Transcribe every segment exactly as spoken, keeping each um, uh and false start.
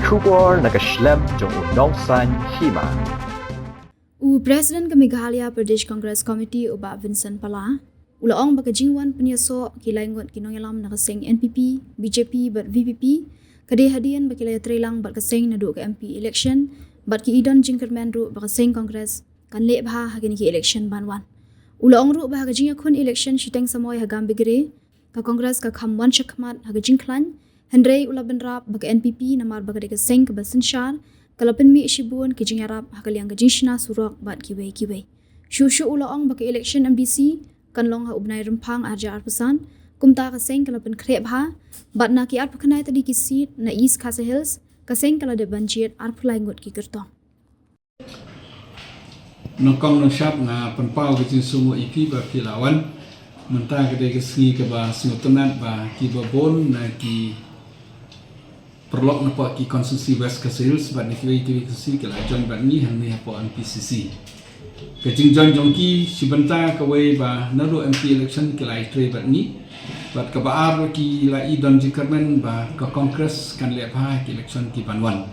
Khubor na ka shlem jong u Nongsaiñ Hima. U President ka Meghalaya Pradesh Congress Committee u Bah Vincent Pala u la ong ba ka jingwan pynïasoh ki laingut ki nongïalam na ka seng N P P, B J P bad V P P ka dei hadien ba ki la ïatreilang bad ka seng naduh ka M P election bad ki i don jingkyrmen ruh ba ka seng Congress kan leh bha ha kine ki election ban wan. U la ong ruh ba ha ka jingïakhun election shiteng samoi ha Gambegre, ka Congress ka kham wan shakhmat ha ka jingkhlaiñ, hynrei u la bynrap ba ka N P P namar ba ka dei ka seng kaba synshar ka la pynmih shibun ki jingïarap ha ka liang ka jingshna surok bad kiwei kiwei. Shuh shuh u la ong ba ka election M D C kan long ha u bnai Rymphang arhajar arphew san, kumta ka seng ka la pynkhreh bha bad na ki arphew khyndai tylli ki seat na East Khasi Hills ka seng ka la dep ban jied arphew lai ngut ki kyrtong. Nongkong nongshap, nga pynpaw ka jingsngewnguh ïa phi ba phi la wan. Mynta ka dei ka sngi kaba sngewtynnat ba kiba bun na ki paralok na pdeng ki constituency West Khasi Hills bad na kiwei kiwei ki constituency ki la join bad ngi hangne hapoh N P C C. Ka jingjoin jong ki shi bynta kawei ba naduh M P election ki la ïatrei bad ngi bad kaba ar ki la i don jingkyrmen ba ka Congress kan leh bha ha ki election ki ban wan.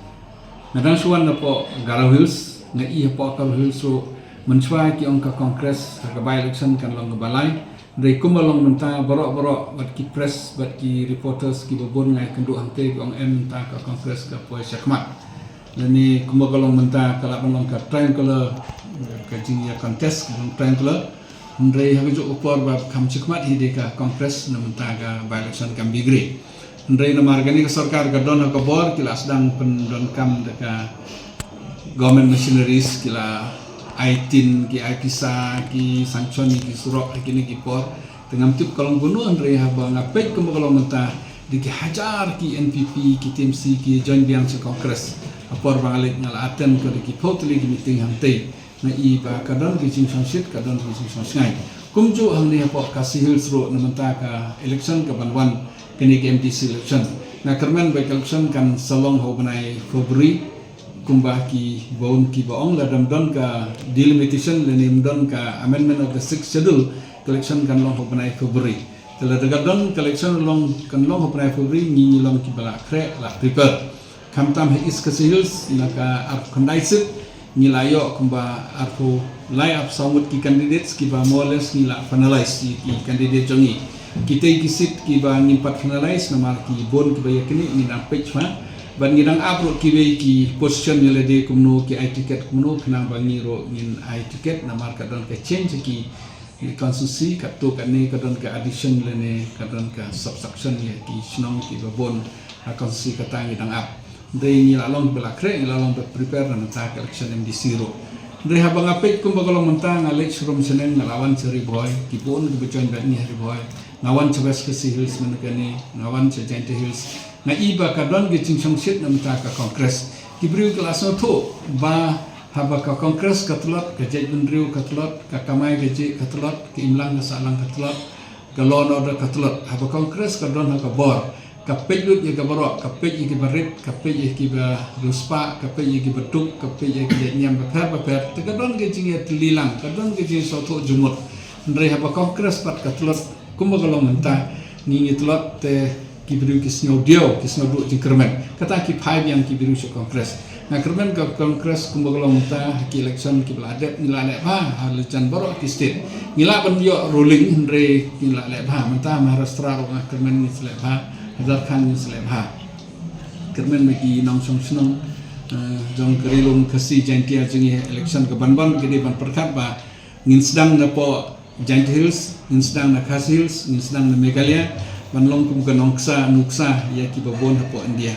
Nga dang shu wan napoh Garo Hills, nga i hapoh Garo Hills ruh mynshuwa ki ong ka Congress ha ka by election kan long kaba lai. Hynrei kumba long mynta, baroh baroh bad ki press bad ki reporters kiba bun nga ïakynduh hangtei ki ong em mynta ka Congress ka poi shakhmat. Lane kumba ka long mynta ka lah ban long ka triangular, ka jingïa contest ka long triangular. Hynrei ha kajuh ka por ba kham shakhmat hi dei ka Congress na mynta ka by election Gambegre. Hynrei namar kane ka sorkar ka don ha ka bor, ki la sdang pyndonkam da ka government machineries, ki la ai tin, ki ai pisa, ki sanction ïa ki surok ha kine ki por. Te ngam tip ka long kumno, hynrei haba nga peit kumba ka long mynta, dei ki hajar ki N P P, ki T M C ki join biang sha Congress. Ha por ba nga leit nga la attend ka dei ki phew tylli ki meeting hangtei. Nga i ba ka don ki jingshongshit, ka don ki jingshongshngaiñ. Kumjuh hangne hapoh Khasi Hills ruh na mynta ka election ka ban wan, kane ka M D C election. Nga kyrmen ba ka election kan sa long ha u bnai February, kumba ki bun kiba ong, lada ym don ka delimitation lane ym don ka amendment of the sixth schedule, ka election kan long ha u bnai February. Te lada ka don ka election long, kan long ha u bnai February, ngi ngi long kiba la khreh, la prepare. Khamtam ha East Khasi Hills na ka arphew khyndai seat, ngi la ïoh kumba arphew lai arphew saw ngut ki candidates kiba more or less ngi la finalize ïa ki candidate jong ngi. Kitei ki seat kiba ngim pat finalize namar ki bun kiba ïa kine ngi dang peit shwa. Bad ngi dang ap ruh kiwei ki position ïa lade kumno, ki ai ticket kumno, khnang ba ngi ruh ngin ai ticket namar ka don ka change ki Ngi constituency katto katne ka don ka addition lane ka don ka subtraction ïa ki shnong kiba bun ha constituency kata ngi dang ap. Hynrei ngi la long ba la khreh, ngi la long ba prepare na mynta ka election M D C ruh. Hynrei haba nga peit kumba ka long mynta, nga leit sha Rumshneng, nga la wan sha Ri Bhoi, ki bun kiba join bad ngi ha Ri Bhoi, nga wan sha West Khasi Hills mynne kane, nga wan sha Jaintia Hills, nga i ba ka don ka jingshongshit na mynta ka Congress. Ki briew ki la sngewthuh ba haba ka Congress ka tlot, ka jaitbynriew ka tlot, ka kamai kajih ka tlot, ka imlang ka sahlang ka tlot, ka law and order ka tlot. Haba Congress ka don ha ka bor, ka peit lut ïa ka baroh, ka peit ïa kiba rit, ka peit ïa kiba riewspah, ka peit ïa kiba duk, ka peit ïa ki jait niam bapher bapher, te ka don ka jingïatylli lang, ka don ka jingsngewthuh jingmut. Hynrei haba Congress pat ka tlot, kumba ka long mynta, ngi ngi tlot te ki briew ki sngew diaw, ki sngew duh jingkyrmen. Kata ki phai biang ki briew sha Congress. Nga kyrmen ka Congress kumba ka long mynta ha ki election kiba la dep, ngi la leh bha ha la jan baroh ki state. Ngi lah ban ïoh ruling hynrei ngi la leh bha. Mynta Maharashtra ruh nga kyrmen ngi sa leh bha, ha Jharkhand ngi sa leh bha. Kyrmen ba ki nongshong shnong, eh, jong ka Ri Lum Khasi Jaintia jong ngi, election ka ban wan ki dei ban pyrkhat ba ngin sdang na poh Jaintia Hills, ngin sdang na Khasi Hills, ngin sdang na Meghalaya, ban long kum ka nongksa nuksa ïa kiba bun hapoh India.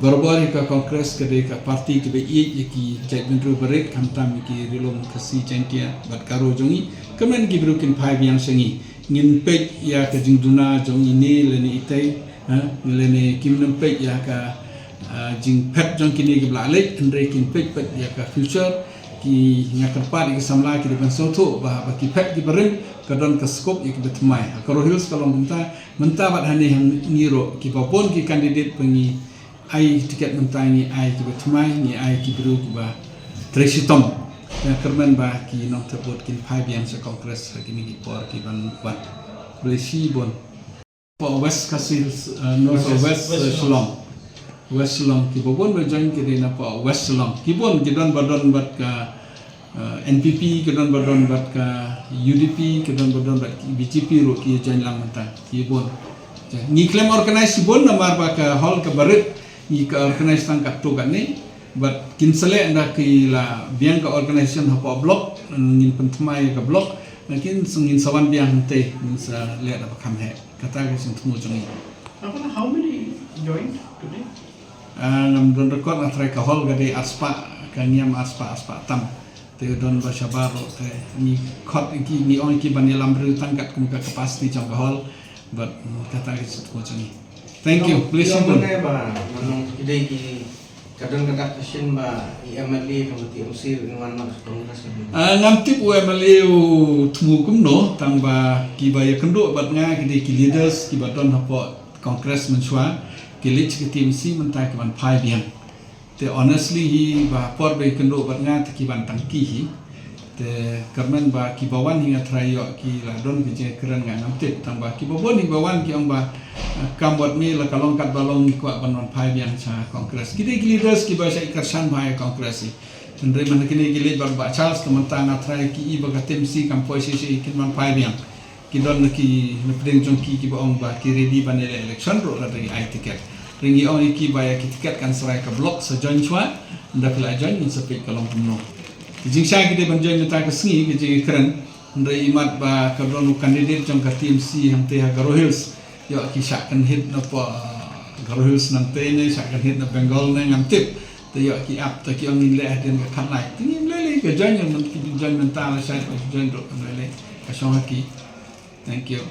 Barabor ïa ka Congress ka dei ka party kaba ïeit ïa ki jaitbynriew barit, khamtam ïa ki Ri Lum Khasi Jaintia bad Garo jong ngi. Kyrmen ki briew kin phai biang sha ngi. Ngin peit ïa ka jingduna jong ine lane itei, ha, lane kim nym peit ïa ka, ah, jingphet jong kine kiba la leit, hynrei kin peit peit ïa ka future. Ki, nga kyrpad ïa ki samla ki dei ban sngewthuh ba haba ki phet kiba rim, ka don ka scope ïa kiba thymmai. Ha Garo Hills ka long kumta, mynta bad hangne ha ngi ruh, kiba bun ki candidate ba ngi ai ticket mynta ngi ai kiba thymmai, ngi ai ki briew kiba trei shitom. Nga kyrmen ba ki nongthep vote kin phai biang sha Congress ha kine ki por ki ban wan. Khublei shibun. Hapoh West Khasi Hills, eh, North West, West, eh, Shillong. West Shillong, kiba bun ba join ki dei na poh West Shillong. Ki bun, ki don ba don bad ka, eh, N P P, ki don ba don bad ka U D P, ki don ba don bad B J P ruh ki join lang mynta. Ki bun. Ngi khlem organize ki bun namar ba ka hall kaba rit, ngi ka organize tang katto katne. Bad kin sa leh ynda ki la biang ka organization hapoh block, ngin pynthymmai ka block, ngin sa wan biang hangtei, ngin sa leh da ba kham heh. Kata ka jingthmu jong ngi. How many joined today? Ah, ngam don record, nga tharai ka hall ka dei arspah, ka ngiam arspah, arspah tam. Te don ba shabar ruh, te ngi khot ïa ki, ngi ong ïa ki ban ïalam briew tang kat kum ka capacity jong ka hall. Bad, mm, kata ka jingthmu jong ngi. Thank you. Please, ïa, shukran. Ba, namar ki dei ki, ka don ka dak ka shin ba i M L A jong ka T M C ruh kin wan noh sha Congress. Ah, ngam tip u M L A u thmu kumno, tang ba kiba ïakynduh bad nga ki dei ki leaders kiba don hapoh Congress mynshuwa, ki leit sha ka T M C mynta ki ban phai biang. Te honestly hi ba por ba ïakynduh bad nga te ki wan tang ki hi. Te kyrmen ba kiba wan hi nga tharai ïoh ki la don ki jingkren, nga ngam tip, tang ba kiba bun hi ba wan ki ong ba, eh, kam wat me la ka long katba long, ngi kwah ban wan phai biang sha Congress. Ki dei ki leaders kiba shait kyrshan bha ïa Congress hi. Hynrei mynta kine ki leit bad Bah Charles, te mynta nga tharai ki i ba ka T M C kam poi shisha, kin wan phai biang. Ki don na ki, na pdeng jong ki kiba ong ba ki ready ban ïaleh election ruh lada ngi ai ticket. Hynrei ngi ong ïa ki ba ïa ki ticket kan sa rai ka block, sa join shuwa. Ynda phi la join ngin sa peit ka long kumno. Ki jingshai ki dei ban join mynta ka sngi, ki jingkren. Hynrei imat ba ka don u candidate jong ka T M C hangtei ha Garo Hills. Ïoh ki shah kynhit na poh, uh, Garo Hills nangtei ne, shah kynhit na Bengal ne, ngam tip. Te ïoh ki ap, te ki ong ngin leh hadien ka khatlai. Te ngim leh lei, ka join, ngan ki join mynta la shai, ka join ruh, ngim leh lei. Ka shong ha ki. Thank you.